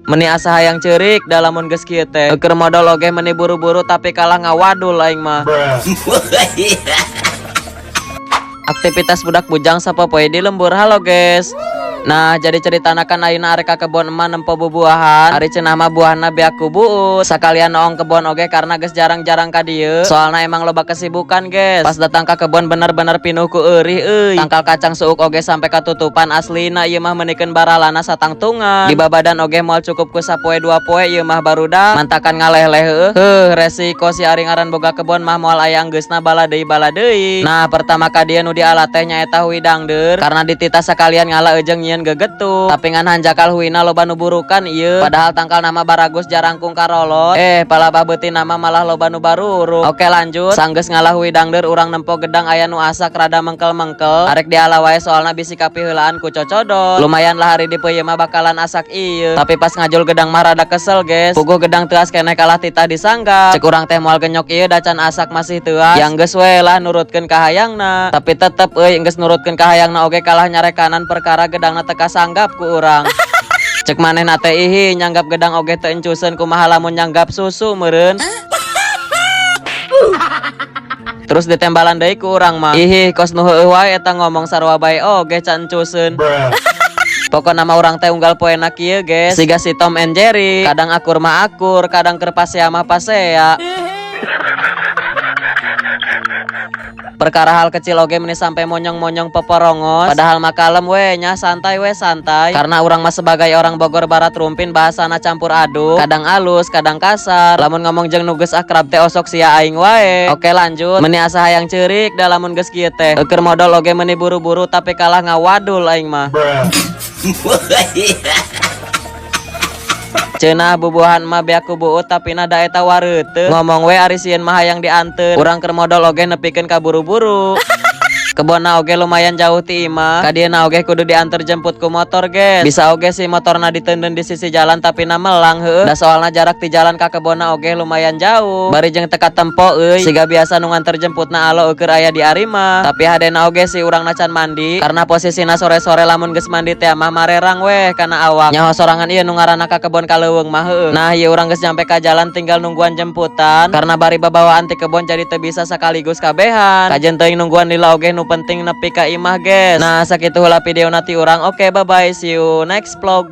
Meni asa hayang ceurik da lamun geus kieu teh. Keur modol oge meni buru-buru tapi kalah ngawadul aing mah. Aktivitas budak bujang sapopoe di lembur. Halo guys. Nah, jadi ceritana kan ayeuna arek ka kebon emak nempo bubuahan. Ari cenah mah buahna beak ku buut. Sakalian noong kebon oge karena geus jarang-jarang ka dieu. Soalna emang loba kesibukan, guys. Pas datang ka kebon bener-bener pinuh ku eurih euy. Tangkal kacang suuk oge sampai katutupan, aslina ieu mah meunikeun baralana satangtungan. Di babadan oge moal cukup ku sapoe dua poe ieu mah, barudak. Mantakan ngaleleh heueuh. Heuh, resiko si ari ngaran boga kebon mah moal aya anggeusna, bala deui bala deui. Nah, pertama ka dieu nu diala teh nyaeta hui dangdeur karena dititah sakalian ngala ejeung nyieun gegetuk. Tapi ngan hanjakal huina loba nu burukan ieu. Padahal tangkalna mah baragus, jarangkung karolot. Eh, palabah beutina mah malah loba nu baruruk. Oke, lanjut. Sanggeus ngalah hui dangdeur, urang nempo gedang aya nu asak rada mengkel-mengkel. Arek diala wae soalna bisi kapiheulaan ku cocodot. Lumayan lah, hari dipeuyeum mah bakalan asak ieu. Tapi pas ngajul gedang mah rada kesel, guys. Puguh gedang teuas keneh kalah titah disanggap. Cek urang teh moal genyok ieu, da can asak, masih teuas. Yang geus we lah nurutkeun kahayangna. Tapi tetep euy, geus nurutkeun kahayangna oge kalah nyarekanan perkara gedangna teu kasanggap ku urang. Cek manehna teh, ihi, nyanggap gedang oge teu encuseun, kumaha lamun nyanggap susu meureun. Terus ditembalan deui ku urang mah. Ihi, kos nu heueuh wae eta ngomong, sarua bae oge can encuseun. Pokokna mah urang teh unggal poena kieu, guys. Siga si Tom and Jerry. Kadang akur mah akur, kadang keur pasea mah pasea. Perkara hal kecil oge meni sampai monyong-monyong peporongos. Padahal mah kalem we nya, santai we, santai. Karena urang mah sebagai orang Bogor Barat rumpin, bahasana campur aduk. Kadang alus, kadang kasar. Lamun ngomong jeung nu geus akrab teh osok sia aing wae. Oke, lanjut. Meni asa hayang ceurik da lamun geus kieu teh. Keur modol oge meni buru-buru tapi kalah ngawadul aing mah. Cenah bubuahan mah beak ku buut, tapi nada eta wareuteuh. Ngomong we ari sieun mah hayang dianteur. Urang keur modol oge nepikeun ka buru-buru. Kebonna oge lumayan jauh ti imah. Kadieuna oge kudu diantar jemput ku motor, guys. Bisa oge sih motorna diteundeun di sisi jalan, tapi na melang heueuh. Da soalna jarak ti jalan ka kebonna oge lumayan jauh. Bari jeung teu katempo euy. Siga biasa nu nganter jemputna alo eueur aya di arimah. Tapi hadena oge sih urang can mandi karena posisina sore-sore, lamun geus mandi teh mah marerang weh kana awak. Nyaho sorangan ieu nu ngaranna ka kebon ka leuweung mah heueuh. Nah, ieu urang geus nyampe ka jalan, tinggal nungguan jemputan karena bari babawaan ti kebon, jadi teu bisa sekaligus kabehan. Kajen teuing nungguan lila oge, nu penting nepi ka imah, guys. Nah, sakitu heula video ti urang. Oke, bye bye, see you next vlog.